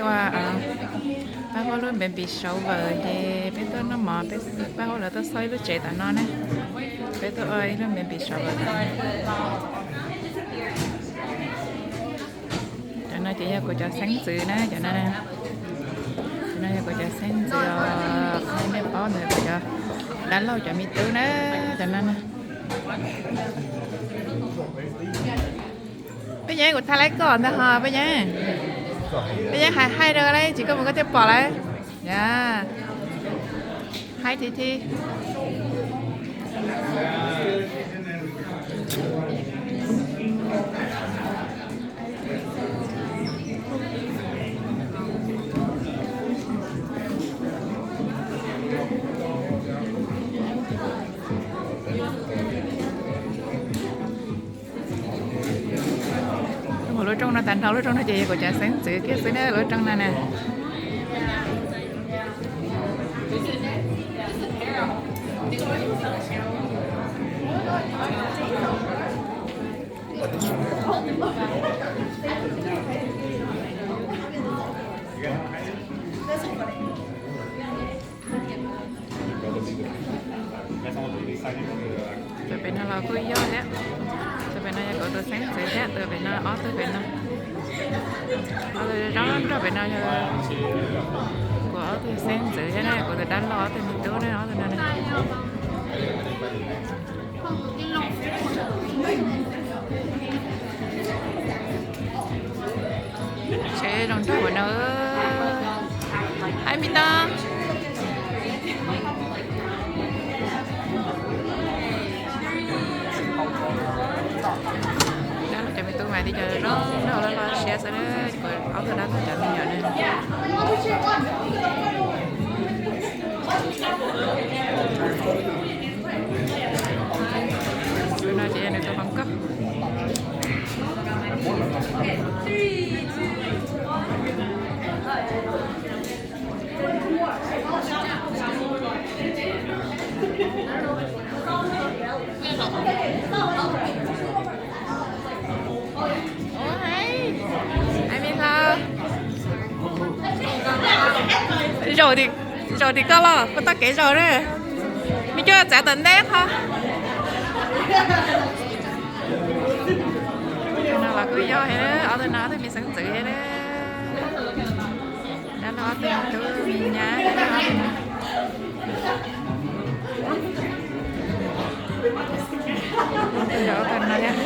Ua, pab huab lub baby shower ces peb tuaj noj mov, pab huab lawv tuaj xauj ib lub tsev tom no na. Peb tuaj ua ib lub baby shower. Cov no ces yog kuv cov xeeb ntxwv na, cov no, cov no yog kuv cov xeeb ntxwv os, nej paub ntawd, kuv cov dab laug cov me tub na, cov no na. Peb Yeeb, kuv thaij laib koj ntag ho Peb Yeeb. Peb Yeeb hais haij rau lawm, tsis koj mus koj thiaj pom lawm. Ya, haib thiab thiab. Ua lub rooj no tag nrho, lub rooj no ces yog kuv cov xeeb ntxwv kiag xwb na, lub rooj no na. Tus pem no los kuj yog thiab. Tus pem no yog kuv tus xeeb ntxwv thiab, tus pem no, ob tug pem no. Ob tug zaub nrog pem no yog kuv ob tug xeeb ntxwv thiab na, kuv tus dab laug ob tug me tub na, ob tug no na. Tsev zoo nraug ua no. Haib me tub. Dab laug cov me tub mas tib co zoo nraug loj loj siab xwb, ob tug dab laug cov me nyuam na. Tus no ces yog nws tus hluas nkauj. Ua, haib, haib me hlau. Zaum tim koj los puas tau kev zaum na. Me cuab txav tom ntej qhov. No los kuj yog thiab, ob tug no ob tug me xeeb ntxwv thiab. Dab laug ob tug me tub me nyab. Ob tug no thiab.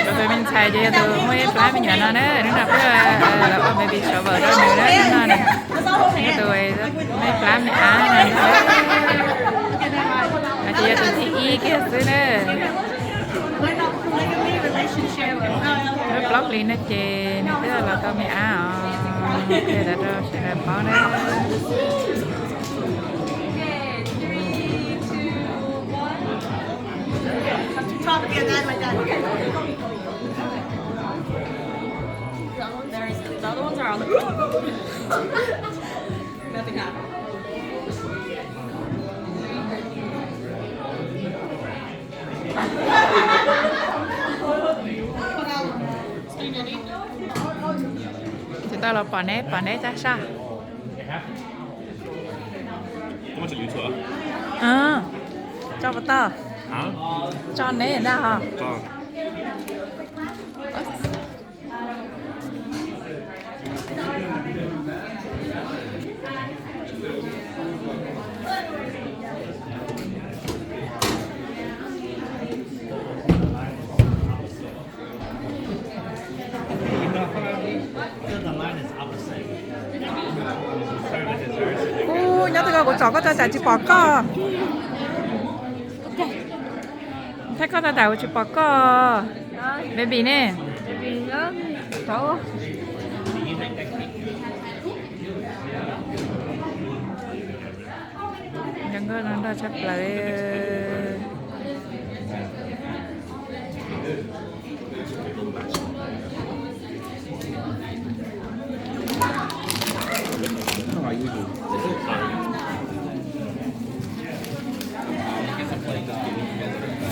Tus me ntxhais ces yog tus muaj ib plab me nyuam no na, hnub no peb los ua baby shower rau nws na, hnub no na. Yog tus me plab me ab no, ces yog tus thib ib kiag xwb na. Lub plaub hlis no ces nws twb los tau me ab os, qhia rau sawv daws paub na. Nothing happened. Tsis tau los pom neb, pom neb tag saj. Tso puas tau? Tso neb ntag ho. Tom koj tau tas tsis pom koj. Thaij koj tau tas ua tsis pom koj. Baby ne? Zoo nkauj zoo nraug tshaj plaws.